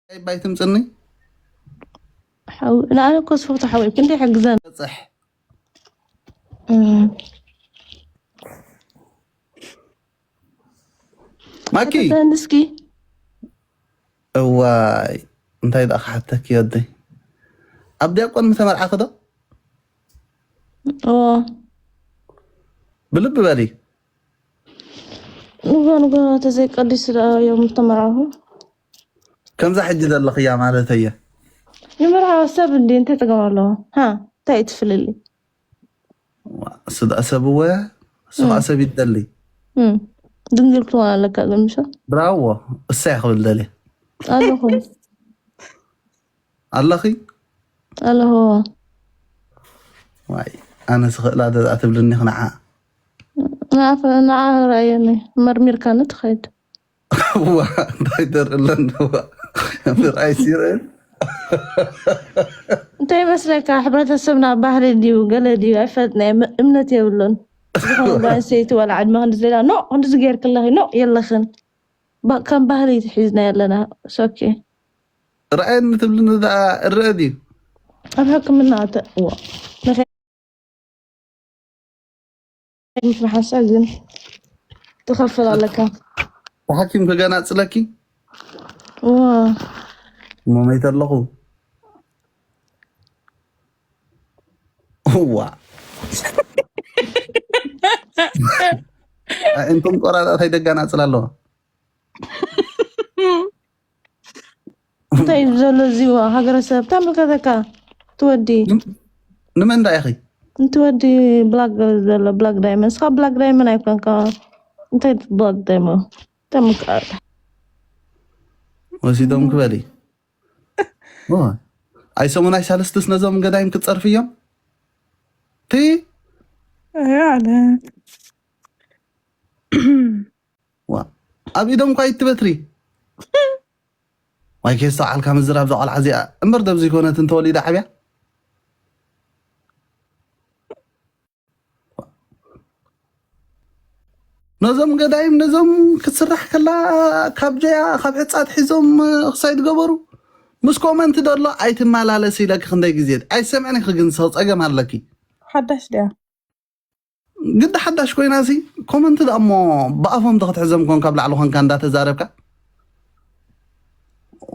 ባይ ትምፅኒ ሓው ንኣነ እኮ ስፈቱ ሓወይ ክንደይ ሕግዘን በፅሕ እም፣ ማኪ ተንስኪ እዋይ እንታይ ደኣ ክሓተኪ ወደይ ኣብ ዲያቆን ምተመርዓኺ ዶ ኦ ብልቢ በሊ ንጎ ንጎ ተዘይቀዲስ ደኣ እዮም ተመርዓኹ ከምዛ ሕጂ ዘለኽያ ማለት እየ ይምርዓው ሰብ እንዲ እንታይ ጥቅም ኣለዎ ሃ እንታይ እዩ ትፍልሊ እሱ ደኣ ሰብ እወ እሱ ከዓ ሰብ ይደሊ እም፣ ድንግል ክትኾን ኣለካ ገምሾ ብራዎ እሳ እያ ክብል ደልየ ኣለኹ ኣለኺ ኣለኹ ዋይ ኣነ ስኽእላ ደኣ ትብልኒ ክንዓ ንዓ ረኣየኒ መርሚርካኒ ትኸይድ ዋ እንታይ ደር ኣለንዋ ምርኣይ ሲረን እንታይ ይመስለካ ሕብረተሰብና ባህሊ ድዩ ገለ ድዩ ኣይፈልጥና እምነት የብሉን ዝኾነ ጓል ኣንስተይቲ ወላ ዕድመ ክንዲ ዝሌላ ኖ ክንዲዚ ገይርክለኺ ኖ የለኽን ባ- ከም ባህሊ ሒዝና ኣለና ሶኬ ርኣየኒ ትብልኒ ደኣ እረአ ድዩ ኣብ ሕክምና ተእዎ ንሓንሳ ግን ትኸፍል ኣለካ ተሓኪም ክገናፅለኪ ዋ እሞ መይተ ኣለኹ እዋ እንቶም ቆራጣት ኣይደጋናፅል ኣለዋ እንታይ እዩ ዘሎ እዚዋ ሃገረሰብ ተምልከተካ ትወዲ ንመን ዳ ኢኺ እንትወዲ ብላክ ዘሎ ብላክ ዳይመንድ ስኻ ብላክ ዳይመንድ ኣይኮንካ እንታይ ብላክ ዳይመንድ ተምልከ ወሲዶም ክበሊ ኣይ ሰሙናይ ሳልስትስ ነዞም ገዳይም ክትፀርፊ እዮም ቲ ኣለ ዋ ኣብ ኢዶም እኳ ይትበትሪ ዋይ ከየስተውዓልካ ምዝራብ እዛ ቆልዓ እዚኣ እምበር ደብ ዘይኮነት እንተወሊዳ ዓብያ ነዞም ገዳይም ነዞም ክትስራሕ ከላ ካብ ጀያ ካብ ሕፃት ሒዞም ክሳይ ዝገበሩ ምስ ኮመንት ደሎ ኣይትመላለስ ኢለኪ ክንደይ ግዜ ኣይሰምዕን ኢኺ ግን ሰው ፀገም ኣለኪ ሓዳሽ ድያ ግዲ ሓዳሽ ኮይና ሲ ኮመንት ደኣ እሞ ብኣፎም ዶ ክትሕዘም ኮን ካብ ላዕሊ ኮንካ እንዳተዛረብካ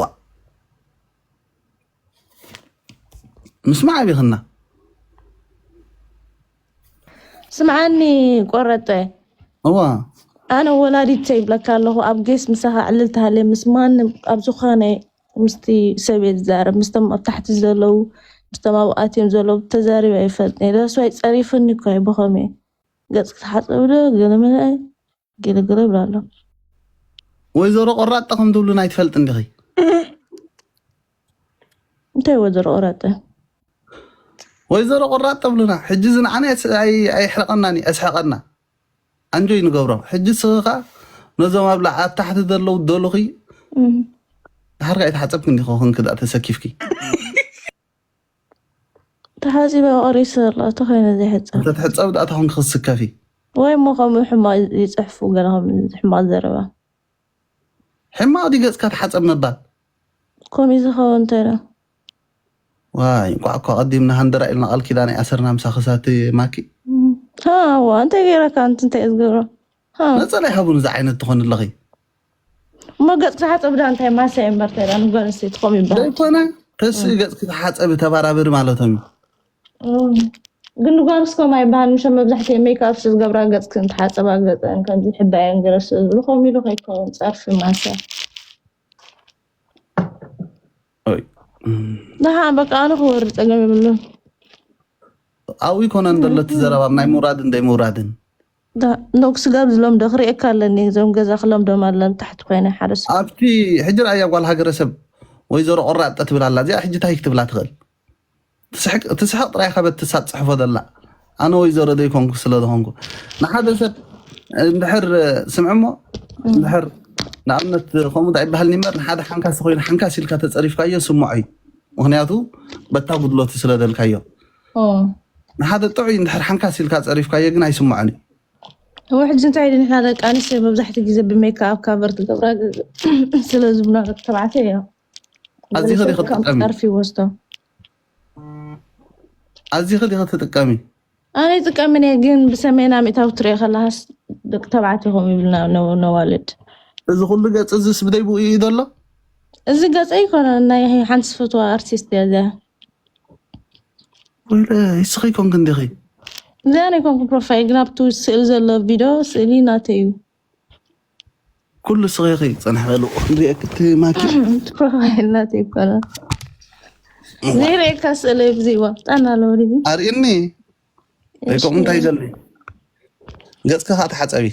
ዋ ምስማዕ ኣቢኽና ስምዓኒ ቆረጠ እዋ ኣነ ወላዲት ይብለካ ኣለኹ ኣብ ጌስ ምሳኻ ዕልል ተሃልየ ምስ ማንም ኣብ ዝኾነ ምስቲ ሰብ እየ ዝዛረብ ምስቶም ኣብ ታሕቲ ዘለዉ ምስቶም ኣብኡ ኣትዮም ዘለዉ ተዛሪበ ኣይፈልጥን እየ that's why ፀሪፍኒ እኮ እዩ ብኸመይ ገፅ ክትሓፀብ ዶ ገለ መለ ገለ ገለ ይብላ ኣሎ ወይዘሮ ቆራጠ ከም ትብሉን ኣይትፈልጥን ዲኺ እንታይ ወይዘሮ ቆራጠ ወይዘሮ ቆራጥ ተብሉና ሕጂ እዚ ንዓና ኣይስ- ኣይ- ኣይሕረቐናን እዩ ኣስሐቐና ኣንጆይ ንገብሮ ሕጂ ስኺ ከዓ ነዞም ኣብ ላዕ- ኣብ ታሕቲ ዘለዉ ደሉኺ እም። ድሓርካ ኣይትሓፀብኪ እንዲኺ ኮንኪ ደኣ ተሰኪፍኪ ተሓፂበ ቀሪሱ ዘሎ ተኾይነ ዘይሕፀብ እንተትሕፀብ ደኣ ተኾንኪ ክስከፊ ወይ እሞ ከምኡ ሕማቕ ይፅሕፉ ገለ ከም ሕማቕ ዘረባ ሕማቕ ድዩ ገፅካ ተሓፀብ ምባል ከምኡ ዝኸውን እንታይ ዶ ዋይ እንኳዕ እኳ ቀዲምና ሃንደራ ኢልና ቃል ኪዳን ይኣሰርና ምሳኺ ሳቲ ማኪ ሃዋ እንታይ ገይረካ ኣንቲ እንታይ እየ ዝገብሮ ሃ ነፀላ ይሃቡን እዚ ዓይነት ትኾን ኣለኺ እሞ ገፅ ክትሓፀብ ዳ እንታይ ማሰ እየ እምበር ተዳ ንጓል ኣንስተይቲ ከምኡ ይበሃል ዘይኮነ ተስኢ ገፅኪ ተሓፀቢ ተባራበሪ ማለቶም እዩ እም። ግን ንጓል ስኮም ኣይበሃል ምሸ መብዛሕትኡ ሜክኣፕ ዝገብራ ገፅክን ተሓፀባ ገፀን ከምዚ ሕባየን ገለ ዝብሉ ከምኡ ኢሉ ከይከውን ፀርፊ ማሰ ኦይ። ደሓ በቃ ኣነ ክወርድ ፀገም የብሉን ኣብኡ ይኮነ እንደሎ እቲ ዘረባ ናይ ምውራድን ደይ ምውራድን ኖክ ስጋብ ዝለምዶ ክርእየካ ኣለኒ እዞም ገዛ ክለምዶም ኣለን ታሕቲ ኮይነ ሓደ ሰብ ኣብቲ ሕጂ ረኣያ ጓል ሃገረሰብ ወይዘሮ ቆራጠ ትብል ኣላ እዚኣ ሕጂ ታይ ክትብላ ትኽእል ትስሕቅ ትስሕቅ ጥራይ ከበት ትሳብ ጽሕፎ ዘላ ኣነ ወይዘሮ ዘይኮንኩ ስለ ዝኾንኩ ንሓደ ሰብ እንድሕር ስምዕሞ እንድሕር ንኣብነት ከምኡ ዳ ይበሃል ኒመር ንሓደ ሓንካሲ ኮይኑ ሓንካስ ኢልካ ተጸሪፍካዮ ስምዖ እዩ ምክንያቱ በታ ጉድለቱ ስለ ዘልካዮ ንሓደ ጥዑይ እንድሕር ሓንካስ ኢልካ ጸሪፍካዮ ግን ኣይስምዖን እዩ እወ ሕጂ እንታይ ኢሉ ንሕና ደቂ ኣንስትዮ መብዛሕትኡ ግዜ ብሜክኣፕ ካቨር ትገብራ ስለ ዝብና ደቂ ተባዕትዮ እዮም ኣዚኺ ዲኺ ከም ትጥቀሚ? ጸርፊ ይወስዶ። ኣዚኺ ዲኺ ትጥቀሚ? ኣነ ይጥቀምን እየ፣ ግን ብሰሜን ኣሜታዊ ትሪኦ ከለሃስ ደቂ ተባዕትዮ ከምኡ ይብልና ነ- ነዋልድ። እዚ ኩሉ ገጽ እዚስ ብደይ ብኡ እዩ ዘሎ? እዚ ገጸ ይኮነ ናይ ሓንቲ ዝፈትዋ ኣርቲስት እያ እዚኣ። ወይለ ይስኺ ኮንክ እንዲኺ? እዚኣ ናይ ኮንኩ ፕሮፋይል ግን ኣብቲ ስእሊ ዘሎ ቪድዮ ስእሊ ናተይ እዩ። ኩሉ ስኺኺ ጸንሕ በሉ። እንሪኦ ክትማኪ ፕሮፋይል ናተይ ይኮነ። ዘይርእየካ ስእሊ ብዝይዋ ጣና ኣለወ ኣርእኒ። ወይ ከምኡ እንታይ ይደሊ? ገጽካ ከዓ ተሓጸቢ።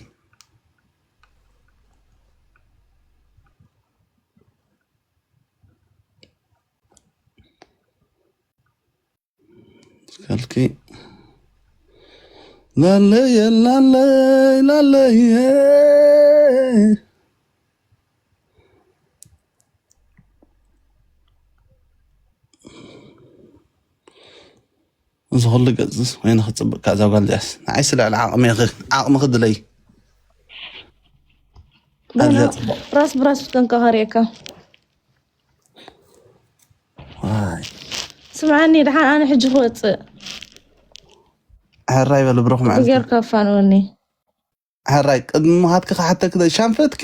ካልኪ ላለየ ላለይ ላለየ እዚ ኩሉ ገጽስ ወይነ ክጽብቅካ እዛ ጓል እዚኣስ ንዓይስ ልዕሊ ዓቕሚ ኢኺ ዓቕምኺ ድለይ ኣዝያ ጽቡቕ ራስ ብራስ ብጠንቀ ከርእየካ። ዋይ ስምዓኒ ድሓን ኣነ ሕጂ ክወፅእ ሕራይ በሉ ብሩኽ መዓልቲ ጌርካ ኣፋንወኒ። ሕራይ ቅድሚ ምኻትኪ ክሓተኪ ዶ ሻንፈትኪ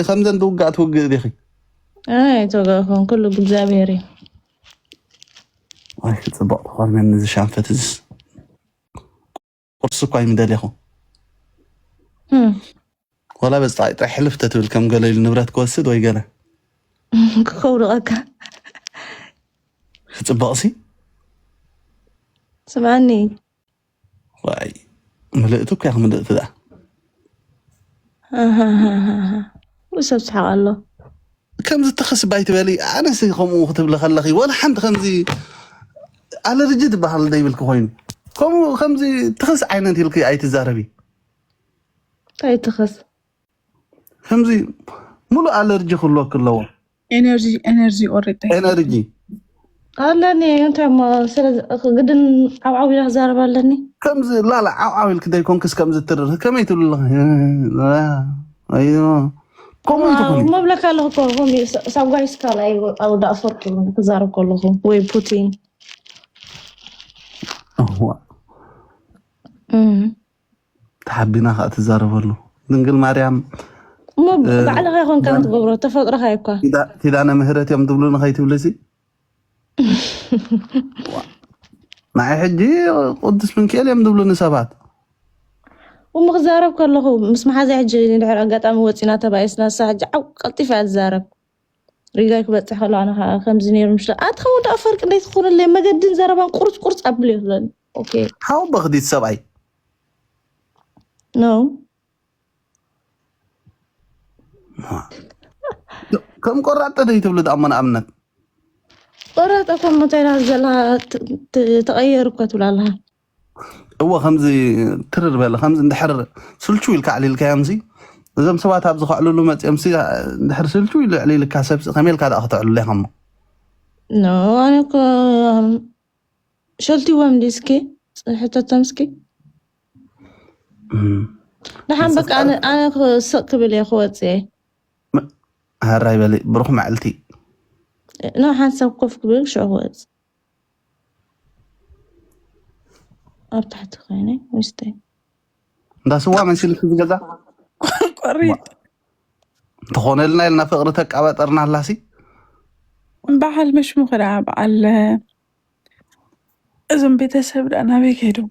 ከምዘን ድውጋእ ትውግእ ዲኺ? ኣይተወጋእኩን ኩሉ ብእግዚኣብሔር እዩ። ዋይ ጽቡቕ ተኾርመኒ እዚ ሻንፈት እዚስ ቁርሲ እኳ ይምደል ኢኹ እም፣ ወላ በዚ ጥራይ ጥራይ ሕልፍ ተትብል ከም ገለ ኢሉ ንብረት ክወስድ ወይ ገለ ክኸውድቐካ ክጽበቕሲ ስምዓኒ ዋይ ምልእቲ እኳ ክምልእቲ ዳ ኣሃሃሃሃ። ኩሉ ሰብ ስሓቕ ኣሎ። ከምዚ ተኸስባይ ትበሊ ኣነስ ከምኡ ክትብሊ ከለኺ ወላ ሓንቲ ከምዚ ኣለርጂ ዝበሃል ዘይብልኪ ኮይኑ ከምኡ ከምዚ ትኽስ ዓይነት ኢልኪ ኣይትዛረቢ እንታይ ትኸስ ከምዚ ሙሉእ ኣለርጂ ክህልወኪ ኣለዎ ኤነርጂ ኤነርጂ ቆሪጠ ኤነርጂ ኣለኒ እንታይ እሞ ስለ ግድን ዓብዓብ ኢለ ክዛረብ ኣለኒ ከምዚ ላላ ዓብዓብ ኢልኪ ዘይኮንክስ ከምዚ ትርር ከመይ ትብሊ ኣለኺ ኣዮ ከምኡ ይትኾኒ መብለካ ኣለኹ እኮ ከምኡ ሳጓይስ ካልኣይ ኣወዳእ ፈርቂ ክዛረብ ከለኹ ወይ ፑቲን እዋ ተሓቢና ከዓ ትዛረበሉ ድንግል ማርያም እሞ ባዕልኻ ይኮንካ ትገብሮ ተፈጥሮኻ እኳ ኪዳ- ኪዳነ ምህረት እዮም ትብሉ ንኸይትብልሲ ንዓይ ሕጂ ቅዱስ ምንክኤል እዮም ዝብሉ ንሰባት እሞ ክዛረብ ከለኹ ምስ መሓዛ ሕጂ ንድሕር ኣጋጣሚ ወፂና ተባኢስና ንሳ ሕጂ ዓው ቀልጢፋ እያ ትዛረብ ሪጋይ ክበፅሕ ከሎ ኣነ ከዓ ከምዚ ነይሩ ምሽ ኣትኸውን ደኣ ፈርቂ እንደይ ትኾንለይ መገድን ዘረባን ቁርፅ ቁርፅ ኣብልዮ ትብለኒ ኦኬ ሓው በኽዲት ሰብኣይ ኖ ከም ቆራጥ ተደይ ትብሉ ደኣ እሞ ንኣብነት ቆረጠ እኮ እሞ እንታይ ናት ዘላ ት- ት- ተቐየር እኮ ትብላ ኣለኻ እወ ከምዚ ትርር በለ ከምዚ እንድሕር ስልቹ ኢልካ ኣዕሊልካዮም ሲ እዞም ሰባት ኣብ ዝኸዕልሉ መፅኦም ሲ እንድሕር ስልቹ ኢሉ ኣዕሊልካ ሰብ ሲ ከመይ ኢልካ ደኣ ክተዕልሉ ኢኻ እሞ ኖ ኣነ እኮ ሸልቲዎም ድዩ እስኪ ሕተቶም እስኪ እም። ደሓን በቃ ኣነ ኣነ ክስቕ ክብል እየ ክወፅእ እየ ሃራይ በሊ ብሩኽ መዓልቲ ኖ ሓንሳብ ኮፍ ክብል ሽዑ ክወፅእ ኣብ ታሕቲ ኮይነ ውሽጠይ እንዳ ስዋ መሲልኪ ዝገዛ ቆሪጥ እንተኾነልና ኢልና ፍቕሪ ተቃባጠርና ኣላሲ በዓል መሽሙ ክዳ በዓል እዞም ቤተሰብ ዳ ናበይ ከይዶም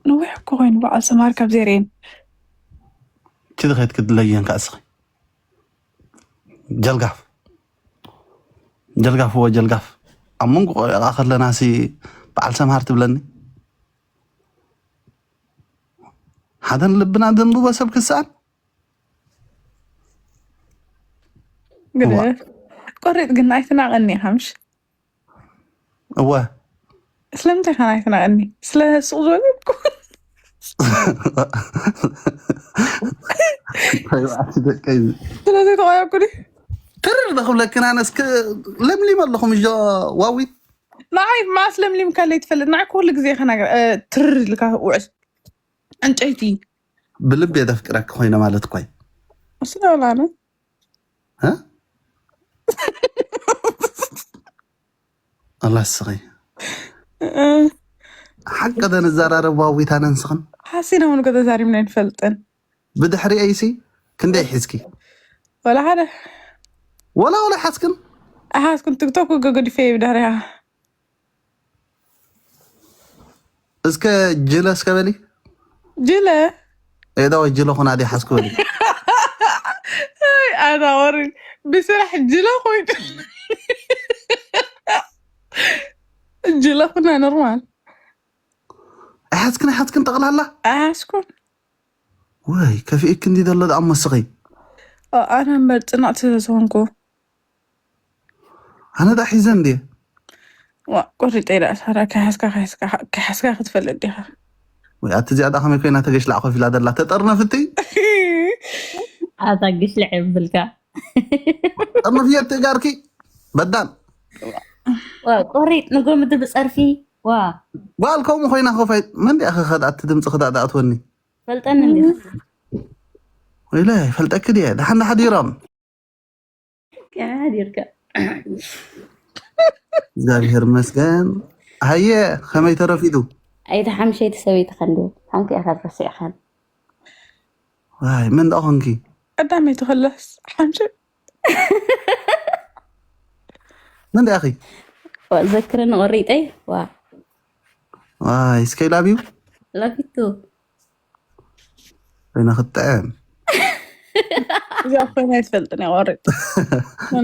ነዊሕ እኮ ኮይኑ በዓል ሰማር ካብ ዘርእየን እቲ ዝኸይድ ክድለየን ከዓ እስኺ ጀልጋፍ ጀልጋፍ ወ ጀልጋፍ ኣብ መንጎ ቆልዑ ከለና ሲ በዓል ሰምሃር ትብለኒ ሓደ ንልብና ዘንብቦ ሰብ ክስኣን ግደፍ ቆሪጥ ግን ኣይትናቐኒ ኢኻ ምሽ እወ ስለምንታይ ኸን ኣይትናቐኒ ስለ ስቕ ዝበለኩ ተይባዕቲ ደቀይ ስለዚ ተቐየኩ ዲ ትርር ዶ ክብለክን ኣነስ ለምሊም ኣለኹም እዞ ዋዊት ንዓይ ማስ ለምሊምካ ለይ ትፈልጥ ንዓይ ኩሉ ግዜ ከናገር ትርር ኢልካ ውዕል ዕንጨይቲ ብልብ የደፍቅረክ ኮይነ ማለት እኳይ እሱ ደውላነ እ? ላስኺ ሓቂ ተንዘራረብ ዋዊታ ነንስኽን ሓሲና እውን ከተዛሪብና ይንፈልጠን ብድሕሪ ኣይሲ ክንደይ ሒዝኪ ወላ ሓደ ወላ ወላ ሓስክን ኣሓስኩን ትክቶክ ገገዲፈ ብድሕሪያ እስከ ጅለ እስከ በሊ ጅለ ኤዳ ወይ ጅለ ኹና ዲ ሓስኩ በሊ ኣና ወሪ ብስራሕ ጅለ ኮይኑ ጅለ ኩና ኖርማል ኣይሓስክን ኣይሓስክን ጠቕላላ ኣይሓስኩን ወይ ከፊእክ እንዲ ዘሎ ደኣ መስኺ ኣነ እምበር ፅንዕቲ ስለዝኾንኩ ኣነ ዳ ሒዘ እንድየ ዋ ቁሪጠይ ዳ ሳራ ከሓስካ ከሓስካ ክትፈልጥ ዲኻ ወይ ኣቲ እዚኣ ዳ ከመይ ኮይና ተገሽላዕ ኮፍ ኢላ ደላ ተጠርነፍቲ ኣታ ግሽልዕ የብልካ ጠርነፍዮ ትእጋርኪ በዳን ዋ ቆሪጥ ንጎምዲ ብፀርፊ ዋ ጓል ከምኡ ኮይና ኮፋይ መን ዲኣ ከኸድ ኣቲ ድምፂ ክዳእ ዳኣትወኒ ፈልጠኒ እንዲ ወይለ ይፈልጠኪ ድየ ደሓን ሓዲሮም ሓዲርካ እግዚኣብሔር መስገን ሃየ ከመይ ተረፊዱ ኣይተ ሓምሸይቲ ሰበይቲ ከንዲ ሓንቲ ኢኻ ረሲዕኻን ዋይ መን ደኣ ኾንኪ ቀዳመይቲ ከለስ ሓምሸ መን ደኣ ኺ ዘክረኒ ቆሪጠይ ዋ ዋይ እስከይ ላብዩ ላፊቱ ኮይና ክትጥዕም እዚኣ ኮይና ይትፈልጥን እያ ቆሪጥ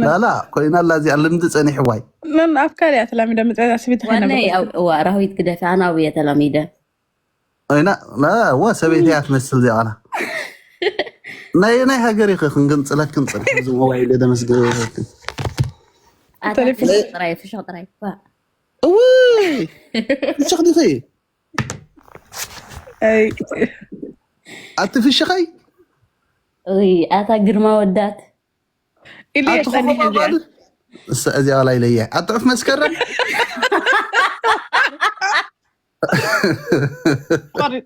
ላላ ኮይና ኣላ እዚኣ ልምዲ ፀኒሕዋይ ነን ኣብ ካልያ ተላሚደ መፅያ ስቢት ዋናይ እዋ ራህዊት ክደፊ ኣነ ኣብየ ተላሚደ ኮይና እዋ ሰበይቲ እያ ትመስል እዚኣ ቃላ ናይ ናይ ሃገር ይኸ ክንግንፅለክን ፅንሕ እዚ ሞባይል ደመስገ ኣታ ፍሽቕ ጥራይ ፍሽቕ ጥራይ ዋ እውይ ፍሽኽ ዲኺ ኣቲ ፍሽኸይ እይ ኣታ ግርማ ወዳት ኢሉ ኣቲ የጸኒሕ ኾኾብ እዚኣ ማለት እሰ እዚኣ ላይ ለየ ኣጥዑፍ መስከረም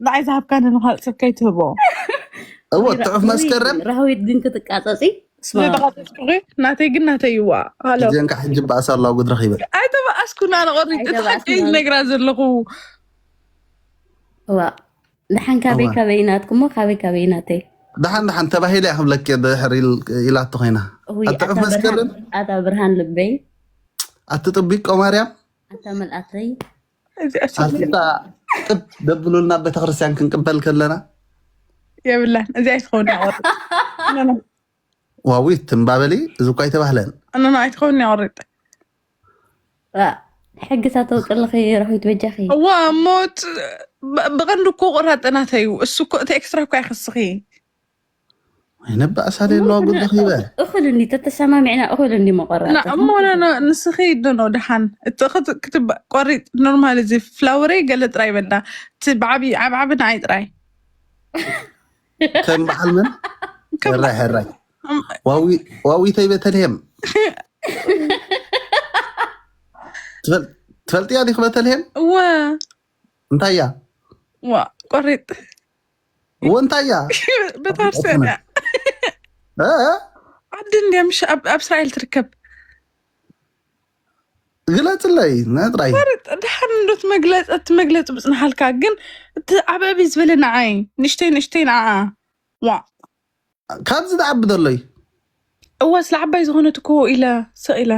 ንዓይ ዝሃብካኒ ንኻልእ ሰብ ከይትህቦ እዎ ጥዑፍ መስከረም ራህዊት ግን ክትቃፀፂ ስማ ዝተቃፀፅኩኺ ናተይ ግን ናተይ ይዋ ሃሎ እዚአን ከዓ ሕጂ በኣስ ኣለዋ ጉድ ረኺበ ኣይተበኣስኩና ንቆሪጥ እቲ ሓቂ ኣይተበኣስኩና። ነግራ ዘለኹ እዋ ደሓን ካበይ እዋ። ካበይ ናትኩሞ ካበይ ካበይ ናተይ ደሓን ደሓን ተባሂለ እያ ክብለኪ ድሕር ኢል- ኢላቶ ኮይና እውይ ኣጥዑፍ ኣታ መስከረም ብርሃን- ኣታ ብርሃን ልበይ ኣቲ ጥቢቆ ማርያም እዚኣ ኣታ ጥብ ደብሉልና ኣብ ቤተክርስትያን ክንቅበል ከለና የብላን እዚኣ ኣይትኸውን ቆሪጥ ዋዊት ትምባበሊ እዚ እኳ ኣይተባህለን እኖ ኣይትኸውን ቆሪጥ ሕግታት ተውፅልኺ ረኺት በጃኺ እዋ እሞ ት- ብ- ብቐንዱ እኮ ቆራጥ ናተይ እዩ እሱ እኮ እቲ ኤክስትራ እኮ ኣይኸስኺ ኣይነባእሳ ለየለዋ ጉድ ረኺበ እኹል እንዲ ተተሰማሚዕና እኹል እንዲ መቆረጥ እሞ ንስኺ ዶኖ ድሓን እቲ ክት- ክትብ ቆሪጥ ኖርማል እዚ ፍላወረይ ገለ ጥራይ በና እቲ ብዓብዪ ዓብዓቢ ንዓይ ጥራይ ከም በዓል መን ሕራይ ሕራይ ዋዊ- ዋዊተይ ቤተልሔም ትፈል- ትፈልጥያ ዲክ ቤተልሔም እወ እንታይ እያ ዋ ቆሪጥ እዎ እንታይ እያ ቤተክርስትያን እያ እ? ዓዲ እንድያ ምሽ ኣብ ኣብ እስራኤል ትርከብ ግለፅለይ ነጥራይ ቆሪጥ ድሓን እንዶ እቲ መግለፂ እቲ መግለፂ ብፅንሓልካ ግን እቲ ዓበቢ ዝበለ ንዓይ ንሽተይ ንሽተይ ንዓ ዋ ካብዚ ዝዓቢ ዘሎይ እዋ ስለ ዓባይ ዝኾነት እኮ ኢለ ስቕ ኢለ